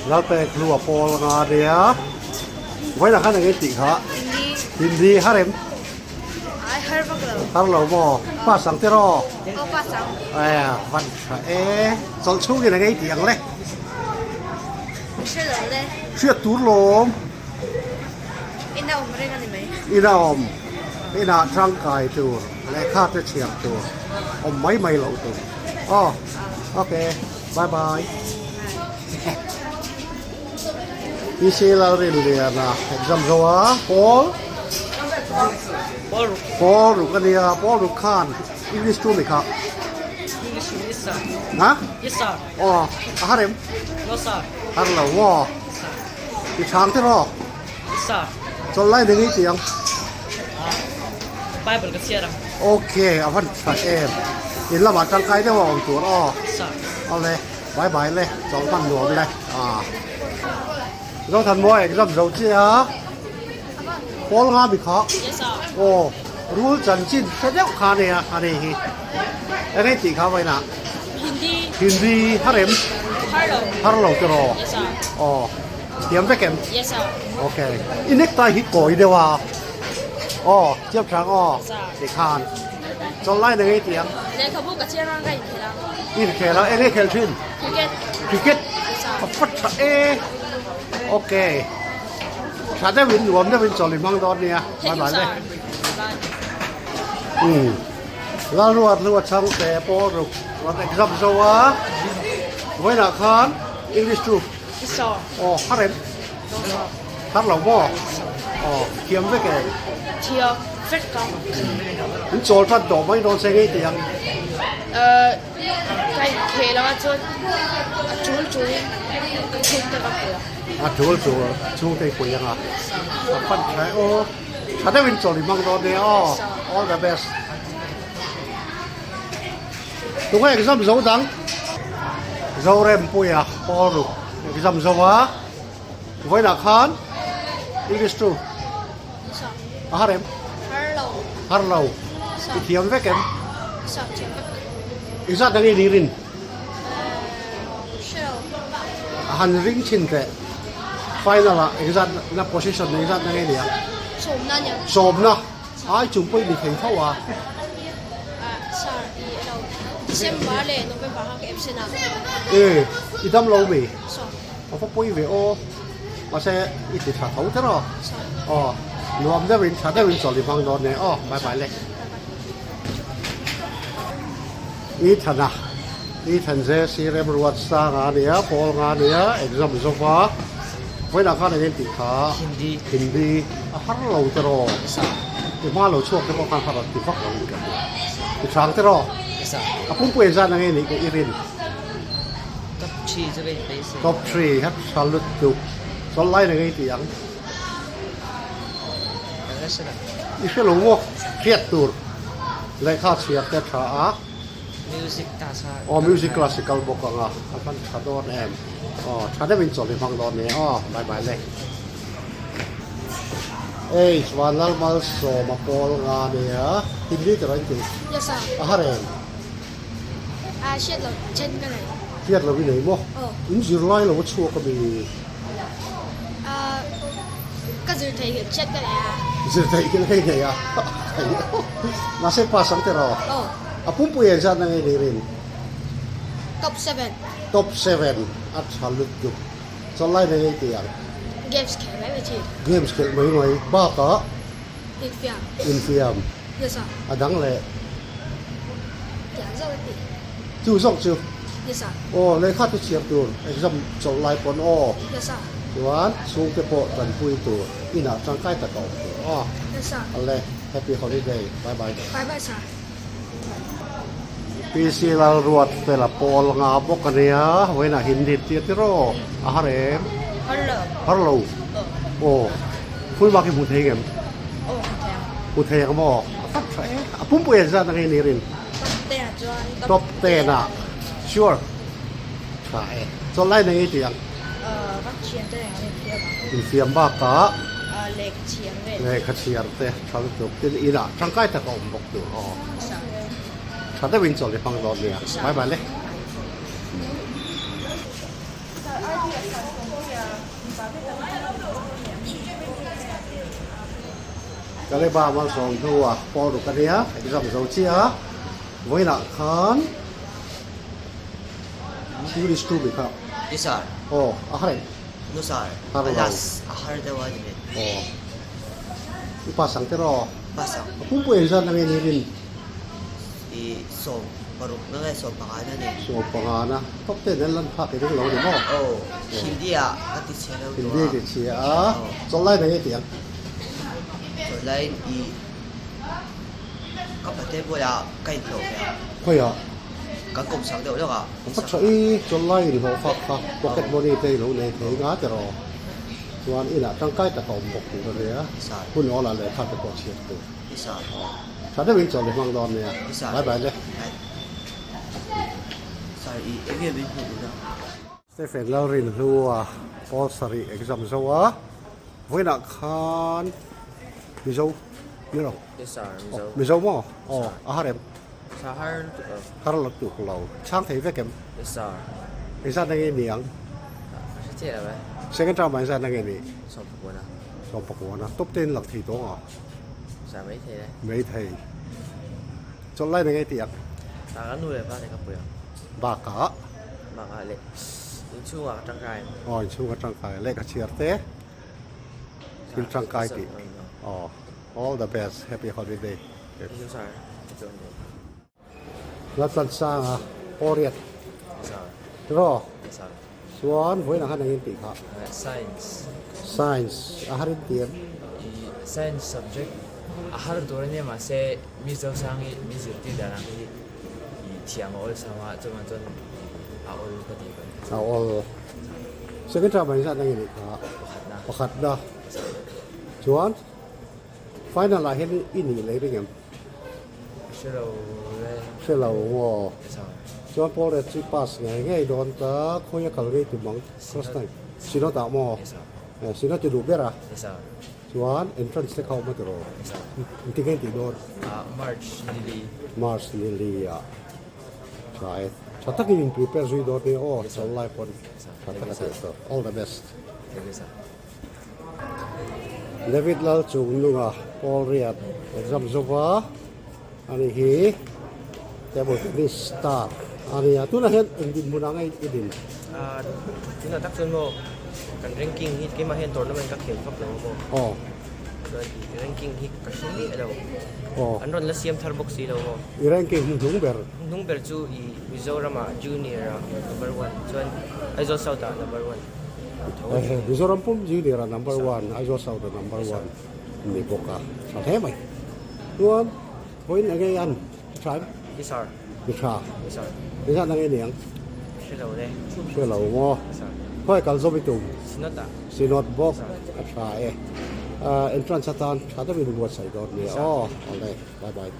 Lalpek hlu a pawl nga nia. Vawiinah khan eng tih kha? Hindi. Hindi har em? Ai har vak lo. Har lo maw? Pass ang tiraw? Aw pass ang. Aia van tha e. Chawlh chhungin eng ei tih ang le? Hre lo le. Hriat tur lawm. Ina awm reng a ni mai. Ina awm. Inah tangkai tur lehkha te chhiar tur awm mai mai loh tur. Aw okay bye bye. PC Lalrinliana exam zo a Paul Paul ruk a nia Paul ruk khan English chu mi kha English yes sir. Ha? Yes sir. Aw a har em? No sir. Har lo maw? I chhang te rawh. Yes sir. Chawlh lai ni ngei tih ang. Bible ka chhiar ang. Okay a van tha em. In lamah tangkai deuh a awm tur aw. Yes sir. Awle bye bye le chawlh hman nuam le ah. Zothanmuai exam zo che a. Pawl nga mi kha. Yes sir. Aw rul chanchin hre deuh kha ania a ni hi. Eng tih kha vawiinah. Hindi. Hindi har em? Har lo. Har lo tiraw? Yes sir. Aw thiam vek em? Yes sir. Okay. I necktie hi kawi deuh a. Aw chiap thang aw. Yes sir. Tikhan chawlh lai na ngei tiang. Lehkhabu ka chiang ang ka inkhel a. Inkhel a eng nge khel thin? Cricket. Cricket? Yes sir. A fat tha e. Okay. Tha deuhin nuam deuhin chawlh i hmang dawn nia. Thank you sir. Bye. Umm. Lalruat lu a chhang te pawh ruk rawn exam zo a, vawiinah khan English chu aw har em? Har lo maw? Aw thiam vek em? Thiam vek ka. In chawl tan tawh mai dawn se ngei teh ang. Ka inkhel anga chuan a tul tulin ka chhungte ka pui a. A tul tul chhungte i pui anga a fan tha e aw. Tha deuhin chawl i hmang dawn nia aw. All the best. Tunge exam zo dang? Zorempuia Paul ruk exam zo a. Vawiinah khan English chu a har em? Har lo. Har lo. I thiam vek em? Sap thiam vek. I zat ang i ni rin? Hre lo. A han ring thin teh. Final ah engzat na position engzat na nge nia? Sawmna nia. Sawmna. Ai chung pawh i ni thei tho a. Sir i lo December leh November kha ka absent a. E i dam lo mi? Sir. A va pawi ve aw. Mahse i ti tha tho ther aw. Sir. Aw nuam deuhin tha deuhin chawlh i hmang dawn e aw. Bye bye le. I thana i than ze si remruat sang a nia pawl nga nia exam zova vawiinah khan eng tih kha Hindi Hindi a har lo te raw i hma lo chhuak te pawh khan har an ti vak lo ni ka hria i chhang te raw a pumpui engzat ang nge nih ka i rin Top 3 chu ka inpeih si Top 3 hat tha lutuk chawlh lai na ngei tih ang I hre lo maw? Hriat tur lehkha chhiar te a tha a. Music class a. Aw music class i kal bawk ang a, a hman tha dawn em. Aw tha deuhin chawlh i hmang dawn nia aw, bye bye le. Ei Vanlal Malsawma pawl nga nia, Hindi te rawn ti. Yes sir. A har em? A hriat loh chen ka nei. Hriat loh i nei maw? Aw. In zirlai lo a chhuak a mi? Ka zir theih hi hriat ka nei a. Zir theih hi ka nei a. Mahse pass ang tiraw? Aw. A pumpui eng zat na ngei ni rin? Top 7. Top 7 a tha lutuk. Chawlh lai na ngei tih ang? Games khelh mai mai thin. Games khelh mai mai bakah? Infiam. Infiam. Yes sir. A dang leh? Tiang zawk a ti. Chu zawk chu? Yes sir. Aw lehkha chu chhiar tur exam chawlh lai pawn aw. Yes sir. Chuan chhungte pawh tanpui tur inah tangkai tak a awm tur aw. Yes sir. Ale happy holiday bye bye. Bye bye sir. PC Lalruat fela pawl nga bawk a nia vawiinah Hindi tia tiraw a har em? Har lo. Har lo? Aw. Full mark hi hmu thei ngem? Aw hmu thei ang. Hmu thei ang maw? A fat tha e. A pumpui en zat ang i rin? Top 10 ah chuan. Top 10 ah. Sure. Tha e. Chawlh lai nei ti ang? Ka thian te reng an infiam ang. Infiam bakah? Lehkha chhiar vel. Lehkha chhiar te tha lutuk. Tin inah tangkai tak a awm bawk tur aw. Tha deuhin chawlh i hmang dawn nia. Bye bye le. Kaleba malsawm hnua pawl ruk a nia exam zo chiah a vawiinah khan English tu mi kha aw a har em? Har lo aw i pass ang tiraw? A pumpui engzat na nge ni rin? 15 na top ten an lan phak i ring lo ni maw? Aw, Hindi ah ka ti chhe lo Hindi ti chhia a, chawlh lai na nge tih ang? Chawlh lai i ka pate bulah ka inhlawh ve a. Khawiah? Kan kawm sak deuh lawk a. Ka tha i chawlh lai inhlawh fak kha pocket money te i lo nei thei nga tiraw? Chuan inah tangkai tak a awm bawk tur a nia, hun awlah lehkha te pawh chhiar tur. Tha deuhin chawlh i hmang dawn nia. Bye bye le. Stephen Lalrinhlua pawl sarih exam zo a, vawiinah khan Mizo ni lo? Mizo maw? Aw a har em? Har lutuk lo. Chhang thei vek em? Engzat na nge ni ang? Second term ah engzat na nge ni? 19 top ten lak thei tawng a. Sa mai thei le. Mai thei. Chawlh lai na ngei tih ang. Sa ka nu leh pa te ka pui ang. Bakah. Bakah leh inchhungah ka tangkai. Aw inchhung ka tangkai lehkha chhiar te thil tangkai tih. Aw all the best happy holiday. Thank you sir. Latlan sanga Oriat tiraw chuan vawiin ang khan eng in tih kha Science Science a har in ti em? Science subject a har tur a nia mahse mi Zosang hi mi zirtir dan ang hi i thiam a awlsam a chuvang chuan a awl ka tih kan A awl Second term ah engzat nge nih kha? Pakhatna Pakhatna chuan final ah hian i nih leh ring em? Hre lo le. Hre lo maw? Chuan Paul Red chu pass ngei ngei dawn ta, khawi a kal ngei tum ang first time. Synod ah maw? Synod i duh ber a? Chuan entrance te kha awm a tiraw? Engtin nge tih dawn? March nili. March nili ah tha e. Tha takin in prepare zui dawn nia aw, chawlh lai pawn tha tak a tih tur. All the best. Thank you sir. David Lal Chungnunga Paul Riat exam zova a ni hi table tennis star a ni a tunah hian eng dinhmun ah nge i din? Ah tunah tak chuan maw kan ranking hi keimah hian tournament ka khel vak lo a maw aw chuan i ranking hi ka hre miah lo aw an rawn la siam thar bawk si lo maw i ranking hi hnung ber hnung ber chu i Mizoram ah junior ah number one chuan Aizawl South ah number one. Mizoram pum junior ah number one, Aizawl South ah number one ni bawk a, tha hle mai. Chuan vawiin eng nge an tha em? Ni sir. Ni tha. Ni sir. Engzat ang nge ni ang? Hre lo le. Hre lo maw? Ni sir. Khawi kal zawm i tum? Synod ah. Synod bawk a tha e. Entrance atan tha deuhin buatsaih dawn nia aw. Awle, bye bye.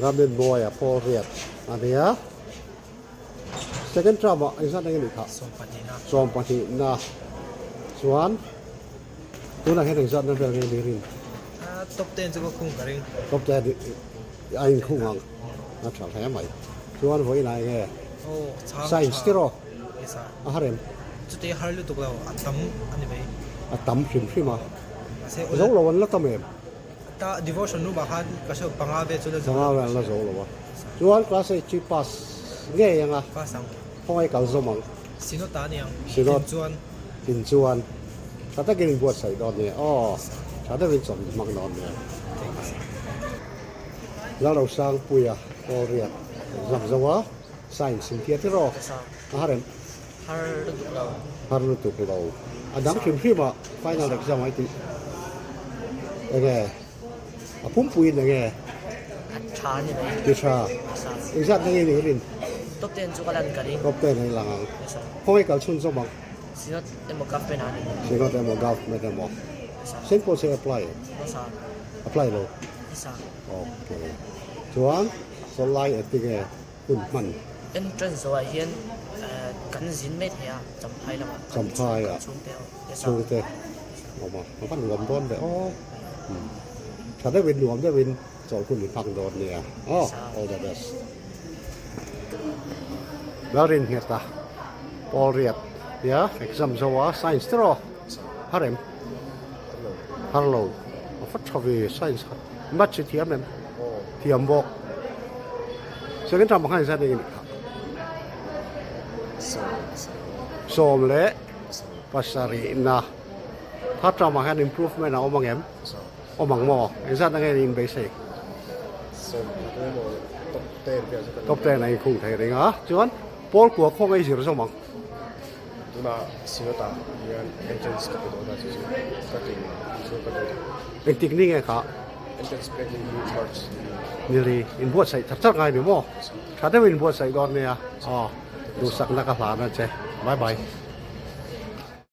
Ramin Mawia Paul Riat a nia. Second term ah engzat eng a nih kha? 25 na. Chuan tunah hian engzat na vel nge ni rin? Top 10 chu ka khung ka ring. Top 10 a inkhung ang. A tha hle mai. Chuan vawiinah eng nge? Science tiraw? A har em? Chutih a har lutuk lo, a tam a ni mai. A tam hrim hrim a. Zo lo an la tam em? Ta devotion room ah khan ka hre panga vel chu la zo Panga vel an la zo lo a. Chuan class eight chu pass ngei ang a. Pass ang. Khawngaih kal zawm ang. Synod ah a ni ang. Synod. Tin chuan. Tin chuan. Tha takin in buatsaih dawn nia. Aw. Tha deuhin chawm hmang dawn nia. Lalrosangpuia Kawlriat exam zo a. Science in tia tiraw? A har em? Har lutuk lo. Har lutuk lo. A dang hrim hrim a final exam a i tih enge a pumpuiin enge A tha ni mai. Ti tha. Engzat na nge ni rin? Top 10 chu ka lan ka ring. Top 10 a i lang ang. Khawngaih kal chhun zawm ang. Synod emaw government ah ni. Synod emaw government emaw. Saint Paul se apply em? Nasa. Apply lo? Nasa. Okay. Chuan sawlai engtinge hun hman. Entrance zawhah hian kan zin mai thei a, Champhai lamah. Champhai ah chhungte awm a, a van nuam dawn ve aw. Tha deuhin nuam deuhin chawlh hun i hmang dawn nia aw, all the best. Lalrinnghet a pawl riat tia exam zo a science te rawh har em har lo a va tha ve science kha maths i thiam em thiam bawk second term ah khan engzat eng a nih kha sawm leh pasarihna third term ah hian improvement a awm ang em Awm ang maw? Engzat na nge in beisei? Top 10 a inkhung thei reng a, chuan pawl kua khaw ngei zir zawm ang. Engtik ni nge kha? Nili, inbuatsaih char char ngai ni maw? Tha deuhin inbuatsaih dawn nia. Aw, duhsakna ka hlan a che. Bye bye.